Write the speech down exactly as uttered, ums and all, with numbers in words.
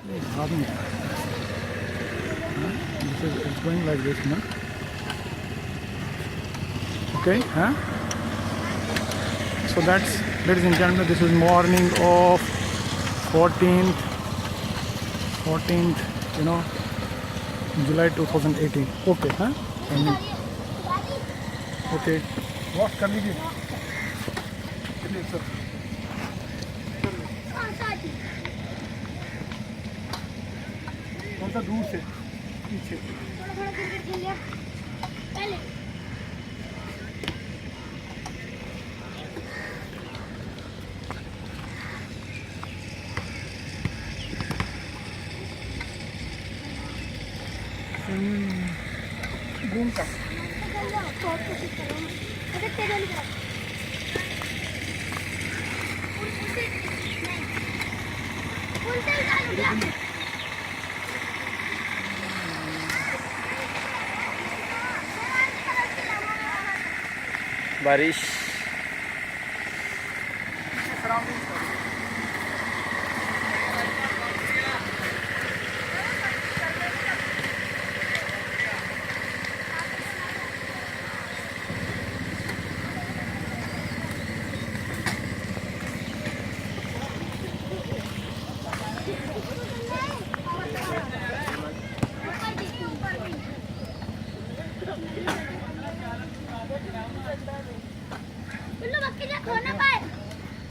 This is, it's going like this, no? Okay, huh? So that's, ladies and gentlemen, this is morning of fourteenth, fourteenth, you know, July two thousand eighteen. Okay, huh? And okay. What coming in? Yes, sir. कौन सा दूर से? पीछे। थोड़ा थोड़ा cricket खेल लिया पहले। घूम का। बारिश।